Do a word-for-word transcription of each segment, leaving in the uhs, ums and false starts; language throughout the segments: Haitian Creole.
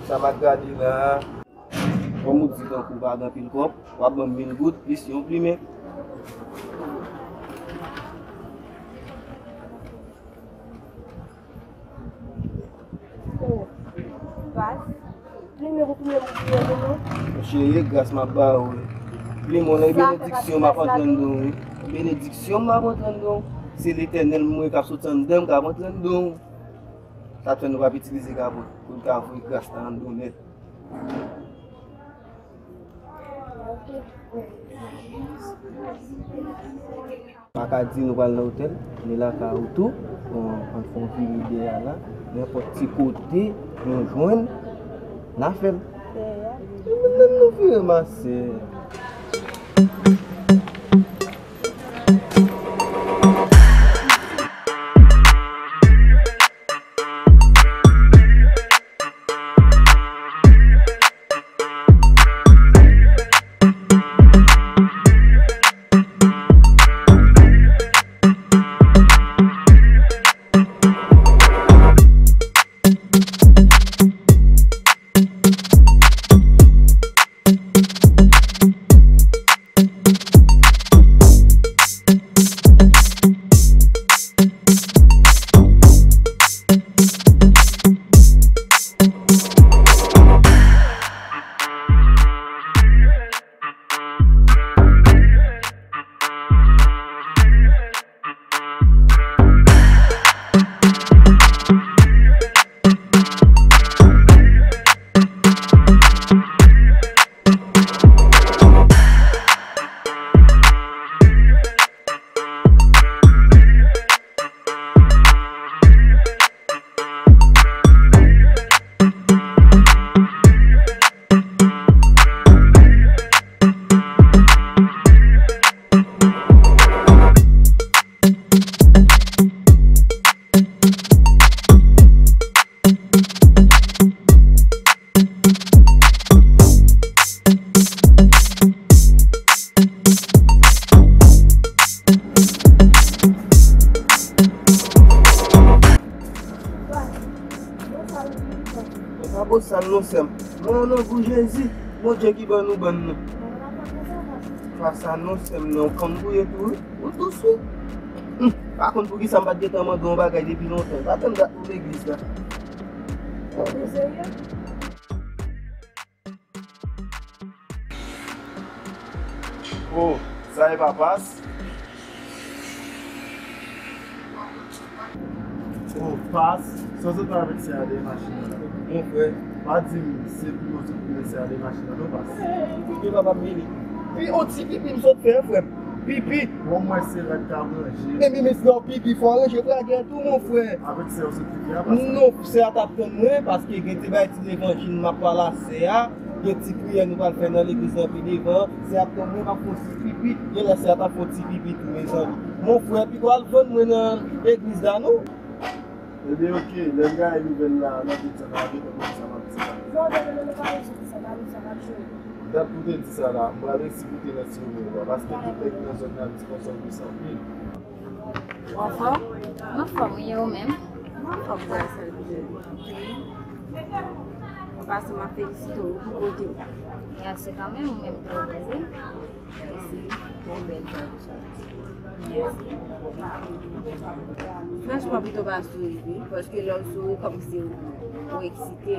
Sa m ap gade la a, kòm ou di tankou w pa gen anpil kòb, w ap ban m mil goud plis yon plimen. Pas. Plimen pou plimen pou plimen pou nou. Monchè, e gras m ap ba ou. Plimen w nan, e benediksyon m ap antre anndan w, wi. Benediksyon m ap antre anndan w. Se Letènèl mwen k ap soti anndan m k ap antre anndan w. Sa fè nou p ap itilize kapòt pou n ka voye gras la anndan w nèt. Pa ka di nou pral nan otèl, men lakay ou tou, bon, ann fè yon vire dèyè a la, nenpòt ti kote nou jwenn, n a fè l. Dèyè. Nou menm nou vire masè. E pa bosal non sè m. Mwen nan gou Jezi, Bondye ki ban nou bann nou. Pa sa non sè m non, kanm pou ye tou wi. Ou dous wi. Hum, pa konn poukisa m pa t gentan mande yon bagay depi lontan. Pa tann dat pou legliz la. Ou serye? Oh, sa e pa Pas? Oh, Pas, sa w sot fè avèk sè a dèyè machin nan? Mon frè, pa di m se pou yo sot fè sè a dèyè machin nan non, Pas. Pipi papa m vini. Pi on ti pipi m sot fè, frè m. Pipi. Bon, mwen se rad k ap ranje. Men, men, men, si w pipi, fò w ranje frè a tou, mon frè. Avèk sè w sot fè a, Pas? Non, sè a t ap tann mwen, paske gen te bay ti levanjil m ap pale a sè a. Gen ti priyè nou pral fè nan legliz lan pi devan. Sè ap tann mwen, m ap fè yon ti pipi. Genlè sè a t ap fè yon ti pipi tou, mezanmi. Mon frè, pito al vann mwen nan legliz la, non? Ebyen, oke, lè m gaye nouvèl la, nan tout sa, m ap gentan konn sa m ap di la. Non, non, non, non, pa bezwen di sa, pa bezwen di sa, pa bezwen. Dat pou te di sa la, m pral resi pou te nan ti nouvèl la, paske tout nèg nan zòn nan ap di konsa w dous anpil. Ou anfòm? M anfòm, wi, e ou menm? M anfòm, gras a Dye. An pasan, m ap felisite w pou kote w. Mèsi kanmenm, ou menm tou, wi. Mèsi. Bon, bèl jan. Mèsi. Franchman, pito pa souri, wi, paske lè w souri, kòmsi w, ou eksite.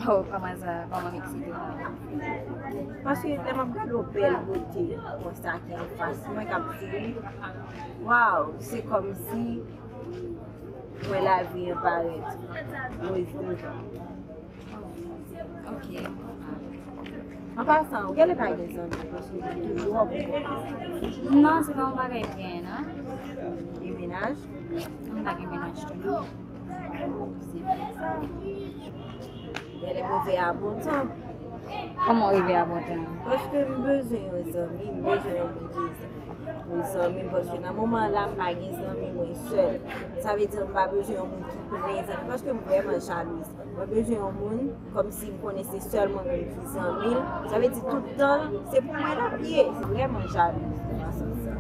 Oh, kòman sa? Kòman m eksite konsa? Paske lè m ap gade yon bèl bote konsa ki anfas mwen k ap souri, waw, se kòmsi m wè lavi an parèt rose devan. Ok. An pasan, ou genlè pa gen zanmi, paske ou toujou ap... Non, se pa yon bagay m genyen, non. Gen mennaj? M pa gen mennaj tou, non. Se byen sa. Genlè m rive a bon tan. Kòman w rive a bon tan? Paske m bezwen yon zanmi, m bezwen yon moun ki yon zanmi m, paske nan moman la, m pa gen zanmi, mwen sèl. Sa vle di, m pa bezwen yon moun ki plen zanmi, paske m vrèman jalouz. Mwen bezwen yon moun, kòmsi m konnen se sèl mwen menm ki zanmi l. Sa vle di, tout tan, se pou mwen l ap ye. M vrèman jalouz nan sans sa.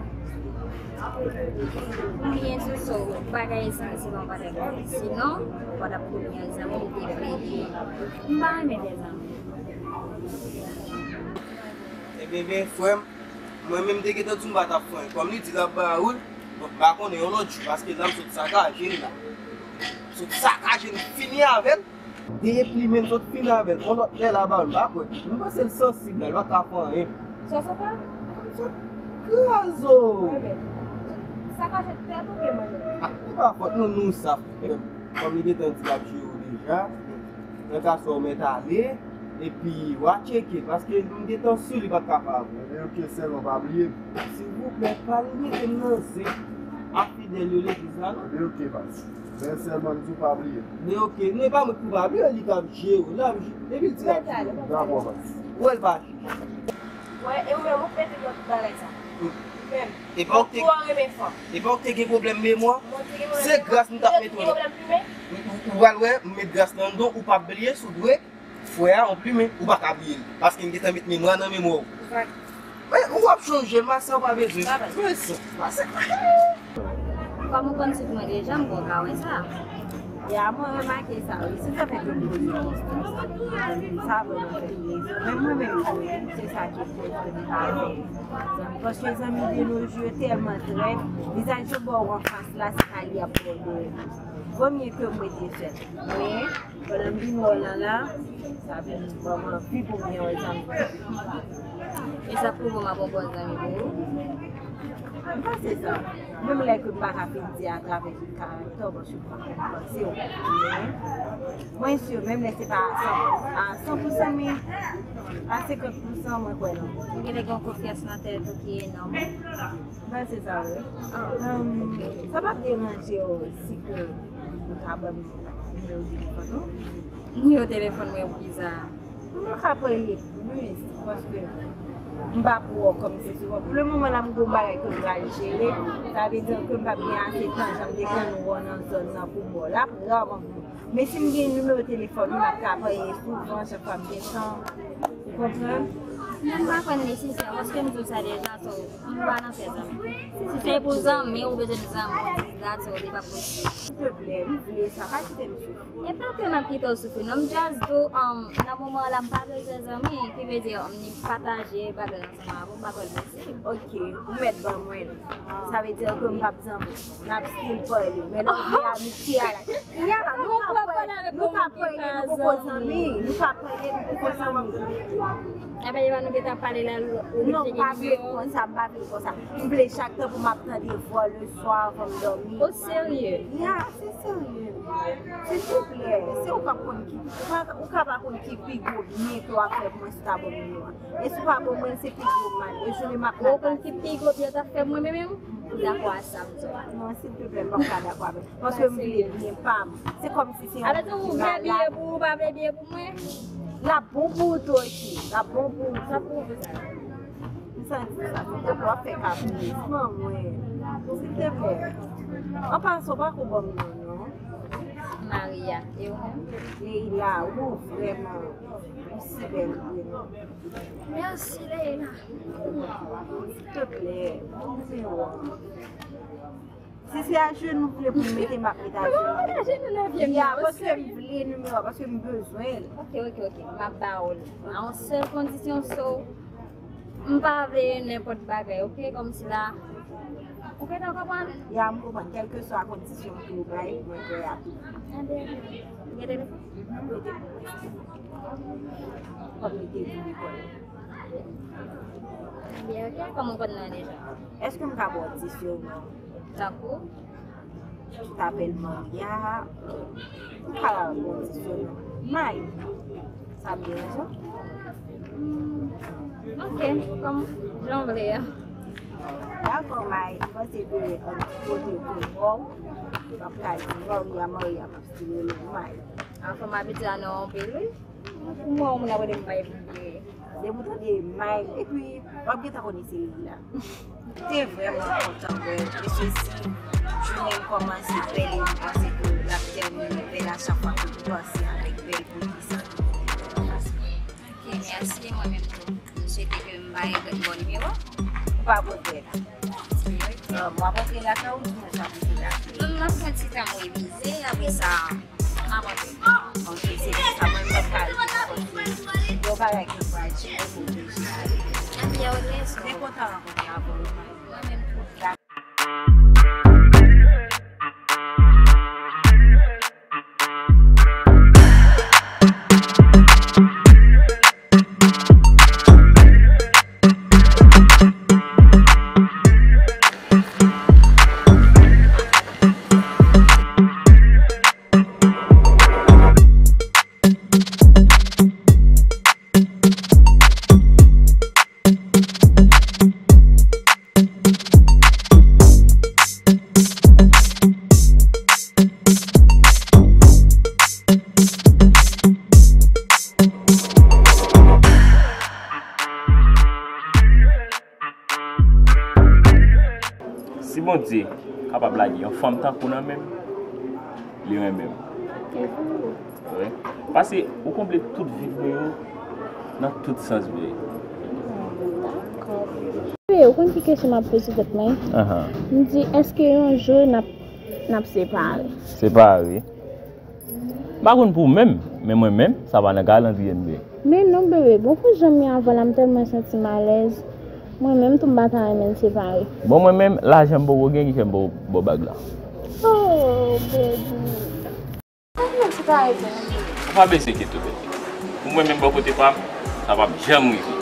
Konbyen sou sou bagay sa, se pa bagay. Sinon, w pa t ap konn yon zanmi m te vle di. M pa renmen fè zanmi. Ebyen, ebyen, frè m, mwen menm te gentan di m pa t ap fè anyen. Kòm li di l ap ba ou l, donk m pa konnen yon lòt jou, paske la m sot sakaje l la. M sot sakaje l, m fini avè l. Depi men m sot fin avè l, yon lòt lè la ba m pa kwè. M panse l sansib la, l pa ka fè anyen. Sa sa pa? M sot kraze w. Sa ka fèt tèt ou ke mwen menm? Ah, se pa fòt nou, nou sa. Kòm li gentan di l ap jere w deja, nan ka sa w mèt ale, epi w a tcheke, paske m gentan si li pa t ka fè avè w. Ebyen, oke, sèlman pa bliye m. Silvouplè, pa l mete m nan zen a fidèl yo legliz la, non. Ebyen, oke, baz. Men sèlman m di w pa bliye. Men oke, non, e pa mwen k pou pa bliye, li k ap jere w, l ap jere, depi l di l ap jere w. Dakò, baz. Ou wè l pa jere. Wè, e ou menm, ou k mete m nan tout bagay sa. Ou menm. E pa ou k te, ou twò renmen fanm. E pa ou k te gen pwoblèm memwa? Mwen te gen pwoblem memwa. Se gras m t ap mete w nan. Ou te gen pwoblem plimen? Ou, ou, ou pral wè, m met gras nan do, ou p ap bliye, si w dwe. Frè a, yon plimen, ou pa ka bliye l. Paske m gentan met memwa nan memwa w. Exact. Men, ou ap chonje l, ma sè, ou pa bezwen. Pa bezwen. Prezan, ma sè. Kòm ou konn swiv mwen deja, m kwè w ka wè sa. Ya, mwen remake sa, wi. Se sa fè ke m poze w kesyon sa. Sa vrèman fè m plezi. Men mwen menm, se sa ki fè ke m pa fè zanmi. Paske zanmi de nos jours yo tèlman trèt, vizaj yo ba w anfas la, se pa li y ap ba w deyò. Vomye ke m rete sèl. Men, pandan m vin wè w lan la, sa vin ban m anvi pou m gen yon zanmi. E sa pwouve w m ap yon bon zanmi pou ou? M panse sa. Menm lè ke m pa ka fin di atravè tout karaktè w, paske m pa konn panse w. Men, mwen si, menm lè se pa a san, a san pou san, men a senkant pou san, mwen kwè nan ou. Ou genlè gen yon konfyans nan tèt ou ki enòm. M panse sa, wi. Ahn, sa p ap deranje w si ke ou ta ban m nimewo telefòn ou? Nimewo telefòn mwen pou ki sa? Pou nou ka pale plis, paske m p ap wè w kòm se souvan. Pou le moman la, m gon bagay ke m pral jere, sa vle di ke m p ap gen ase tan jan m te konn wè w nan zòn nan pou m wè w. L ap raman vini. Men si m gen nimewo telefòn ou, n ap ka pale souvan, chak fwa m gen tan. Ou konprann? Non, m pa kwè l nesesè, paske m di w sa deja, so, m pa nan fè zanmi. Si se pou zanmi, ou bezwen zanmi, ou di dat, so, li pa posib. Silteplè, m vle sa, pa kite m soufri. E pa ke m ap kite w soufri, non, m just do, um, nan moman an la, m pa bezwen zanmi, ki vle di, um, ni pataje bagay ansanm avè w, m pa kwè l posib. Ok, ou mèt ban mwen l. Sa vle di ke m p ap zanmi. N ap still pale. Men lè w vle amitye a la. Ya, nou ka pale, nou ka pale, nou poko zanmi. Nou ka pale, nou poko zanmi. Apa, e pa nou ki t ap pale la, ou... Non, m pa vle konsa, m pa vle konsa. M vle chak tan pou m ap tande vwa w le swa anvan m dòmi. O serye? Ya, se serye. Silvouplè, se ou k ap konn ki, ou ka, ou ka pa konn ki pi gwo byen ke w ap fè pou mwen si w ta ban m nimewo a. E si w pa ban mwen l, se pi gwo mal. E jounen m ap... Ou konn ki pi gwo byen w t ap fè mwen menm? Dakò a sa m di w a. Non, silteplè, m p ap ka dakò avè w. Paske m vle byen pa m. Se kòmsi se yon moun ki malad. Alò, ou vle byen pou ou, ou pa vle byen pou mwen? L ap bon pou ou tou osi. L ap bon pou ou tou. Sa pwouve sa. M santi sa. Silteplè, w ap fè kapris. Mwen. Silteplè. An pasan, w pa ko ban m non, non. Maria. E ou menm? Leila, ou vrèman, ou si bèl vre, non. Mèsi, Leila. Silteplè, ban m nimewo a. Si se ajenou w vle pou m mete, m ap mete ajenou. Mete ajenou nan pye m. Ya, paske m vle nimewo a, paske m bezwen l. Ok, ok, ok. M ap ba ou l. A yon sèl kondisyon, so, m pa vle nenpòt bagay, ok? Kòmsi la, ou gentan konprann? Ya, m konprann. Kèlkeswa kondisyon ke w bay, mwen prè a tou. Enben, gen telefòn? Mhm, mete pou mwen. Kòm li te di lekòl. Byen, ok, kòman w konn nan deja? Èske m ka ba w ti sirenon? Tankou? Tu t'appelles Maria. M ka ba w ti sirenon. May. Sa ap deranje w? Hmm, ok, kòm jan w vle a. Dakò, May. M panse ke, um, kote ke m wè w, m ap ka di Maria, Maria, m ap still rele w May. Anfen, m abitye a non anpil, wi. Pou mwen, yon moun ap rele m May pou m bliye. Depi w tande May, epi w ap gentan konnen se li la. M te vrèman kontan wè w, mesye, si jounen m kòmanse bèl e m panse ke l ap tèmine bèl a chak fwa ke m panse avèk bèl pou li sa. Ok, mèsi, mwen menm tou. M swete ke m bay bon nimewo. Ou pa regrèt. Ok, ok. W ap antre lakay ou, ou di mwen sa pou fè la. Non, m ap pran ti tan m revize, apre sa, m ap antre. Ok, se pou sa mwen menm pa rive. Yon bagay ke m pral di, mwen pou oblije ale. Ebyen, ou gen rezon. Mwen kontan rankontre avè w. Mwen menm tou. Si Bondye kapab lage yon fanm tankou w nan men m, li renmen m. Wi. Paske ou konble tout vid mwen yo nan tout sans vre. Dakò. Wi, ou konn ki kesyon m ap poze tèt mwen? Ahan. M di, èske yon jou n ap, n ap separe? Separe? M pa konn pou ou menm, men mwen menm, sa pa nan kalandriye m ye. Men non, bebe, bon, pou jan m ye avan la, m tèlman santi m alèz. Mwen menm tou, m pa ta renmen n separe. Bon, mwen menm, lajan m poko gen ki fè m ba w, ba w bag la. Oh, baby. Kòman separe pou mwen? Ou pa bezwen enkyete w, bebe. Pou mwen menm, bò kote pa m, sa p ap janm rive.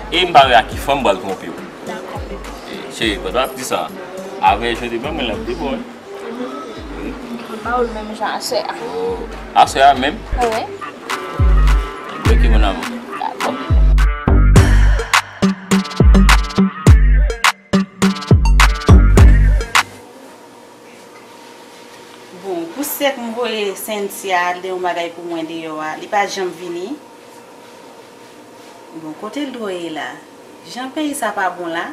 E m pa wè a ki fanm m pral twonpe w. Dakò, bebe. E, cheri, pandan w ap di sa, avè jan w te ban mwen l ap debò, wi. Wi. M ba w l menm jan aswè a. Oh, aswè a menm? Wi. Ebyen, ok, mon amour. Dakò. Bon, pou sèk m voye Cynthia al de yon bagay pou mwen deyò a, li pa janm vini. Bon, kote l dwe ye la? Jan peyi sa pa bon la,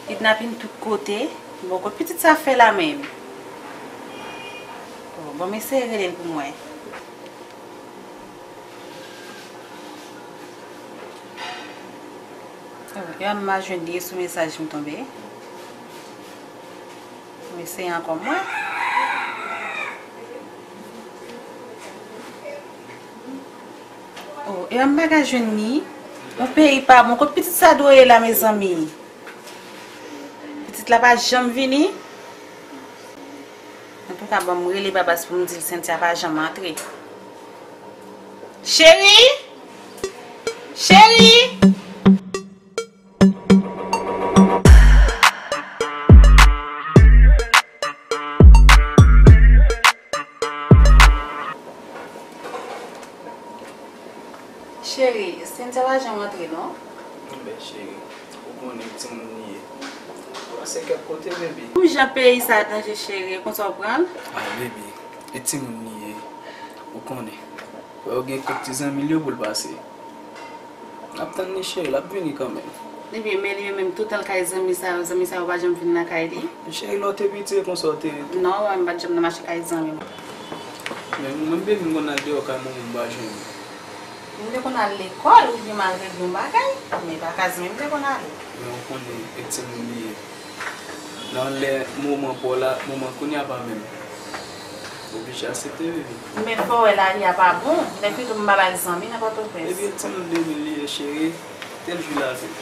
kidnapin tout kote. Bon, kot pitit sa fè la menm? Bon, ban m eseye rele l pou m wè. Oh, e m pa jwenn li, e sou mesaj m tonbe. M eseye ankò m wè. Oh, e m pa ka jwenn li. Yon peyi pa bon. Kot pitit sa dwe ye la, mezanmi? Pitit la pa janm vini. Antouka, ban m rele Babas pou m di l Cynthia pa janm antre. Cheri! Cheri! Cheri, Cynthia pa janm antre non. Enben cheri, ou konnen timoun li ye. Pase kèk kote, baby. Pou jan peyi sa danje, cheri, e konsa w pran l? Ah, baby, e timoun li ye. Ou konnen. Fò yo gen kèk ti zanmi l yo pou l pase. N ap tann li, cheri, l ap vini kanmenm. Ebyen, men li menm, toutan l kay zanmi sa yo, zanmi sa yo pa janm vin lakay li. Cheri, lè w te piti, e konsa w te ye tou. Non, mwen, m pa t janm nan mache kay zanmi m. Men mwen, baby, m konn al deyò kay manman m, m pa jwenn li. M te konn al lekòl, oubyen m al regle yon bagay, men pa ka zanmi m te konn ale. Men ou konnen, e timoun li ye. Nan lè moman pa w la, moman kounye a pa menm. Oblije aksepte, baby. Men fò w wè lari a pa bon. Lè pito m pa bay zanmi nan Pòtoprens. Ebyen, timoun de mil li ye, cheri. Tèl jou la vin.